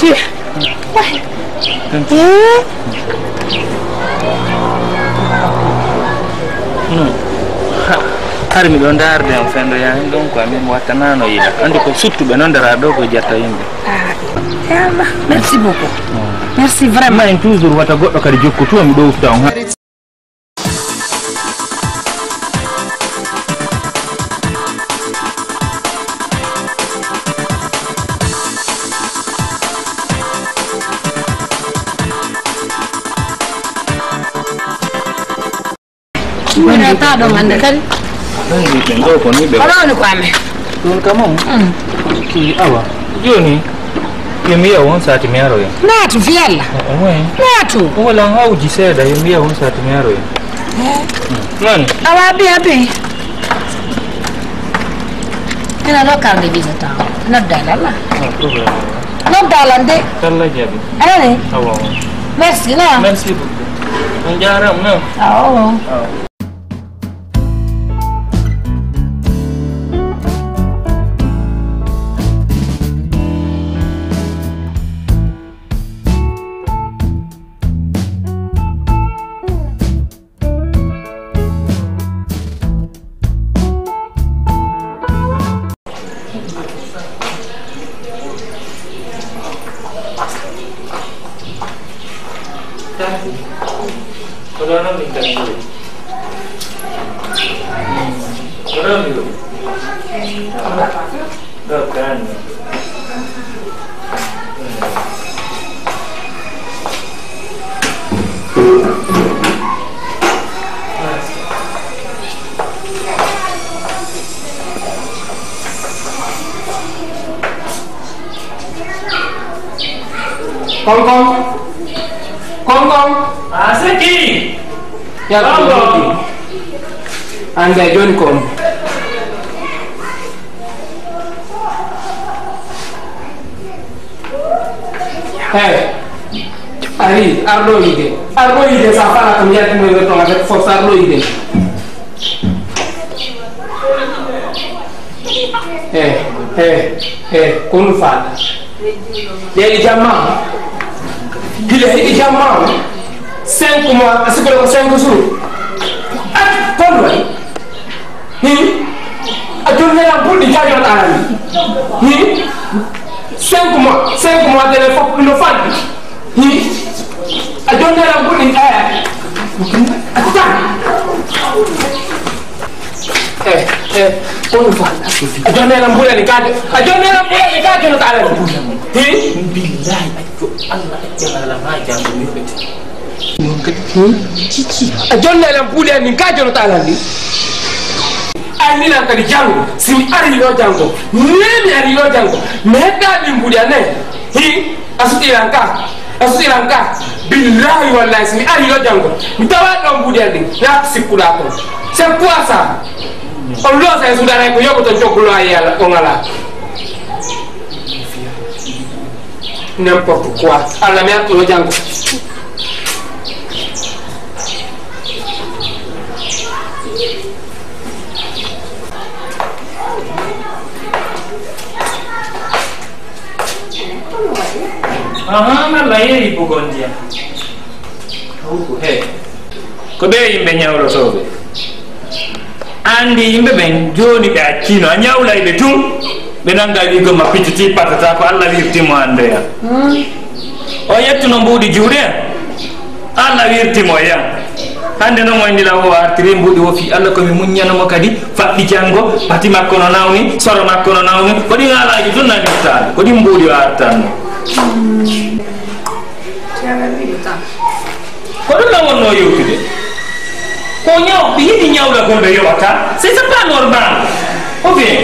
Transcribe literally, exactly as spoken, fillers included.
Ci. Wah. Eh. Non. Ha, hari miɗo ndaarde on fendoyaa hen ɗon ko amin wattanaano yiɗa. Anndi ko suttuɓe non ndaraa ɗo ko jatta yimɓe. Ah, ya Allah. Merci beaucoup. Merci vraiment. Ma en toujours wata goɗɗo kadi jokkotu on, mi ɗowta on. Ɓurata ɗon hannde kadi. Ɗon wi'eten ɗo ko ni ɓe. Ko ɗon ko amen. Ɗum kam on. Mm. Ki awa. Jooni, yo mi yi'a on sati mi aroya. Naatu fii Alla. Eh, eh, oui. Naatu. Ko wala hawji seeɗa, yo mi yi'a on sati mi aroya. Eh. Mm. Nani? Awa, abi, abi. Ina ɗo kalde visa taw. Nodda Alla. No problème. Nodda Alla de. Alla jaɓi. Anani? Awa. Merci, na. Merci beaucoup. On jaaraama, na. Awa. Awa. Konkon. Konkon. A seki. Yalla, Konkon. Ande jooni ko on. Hey. Ari, arɗo yiide. Arɗo yiide, sa fala kam yaltinoyre ton avec force, arɗo yiide. Eh, eh, ko honɗun faalɗaa? Ɗe hiɗi jamma? Hila hiɗi jamma? Cinq mois, a sikkuɗo ko cinq jours? At, ko honɗun waɗi? Hi? A jonnii lan buuɗi ka jonoɗaa lan ɗin? Hi? Cinq mois, cinq mois, tele fof no fanɗi. Hi? A jonnii lan buuɗi ka. Ata. Eh, eh, on fa. A jonnii lan buuɗi ka. A jonnii lan buuɗi ka jonoɗaa lan ɗin. Hi? Billahi, accu Allah, accu Allah, ma janngo mi yoɓete. A jonnii lan buuɗi an ɗin ka jonoɗaa lan ɗin. Ay, mi lan kadi janngo, si mi arii ɗoo janngo, nee mi arii ɗoo janngo, mi heɓtaa ɗin buuɗi an, nee. Hi, a suɗii lan ka, a suɗii lan ka. Billahi wallahi, si mi arii ɗoo janngo, mi tawaa ɗon buuɗi an ɗin, naa ko sikkuɗaa kon. C'est quoi ça? On loosa e suudu, aray ko yoɓoton coggu looya e Yalla, on alaa. N'importe quoi. Alla mi artuno janngo. Ahan, Alla yehi bugon ndiyam. Hawru he. Ko ɓe yimɓe ñawlotooɓe. Anndi yimɓe ɓen, jooni ɓe acciino, a ñawlay ɓe tun, ɓe nannga wi'ugol ma pititii patata, ko Alla wirti mo anndoya. O yettuno mbuuɗi juuɗe, Alla wirti mo ya. Hannde non, o indi lan, o artiri mbuuɗi o fii Alla, ko mi muññano mo kadi, faɗɗi janngo, pati makko no nawni, soro makko no nawni, ko ɗin haalaaji tun nani wirtaade, ko ɗin mbuuɗi o artanno. Ko ɗum lan wonnoo yewtude. Ko ñaw-, ɓe yiɗi ñawlagol ɓe yoɓata. C'est, c'est pas normal. Ou bien?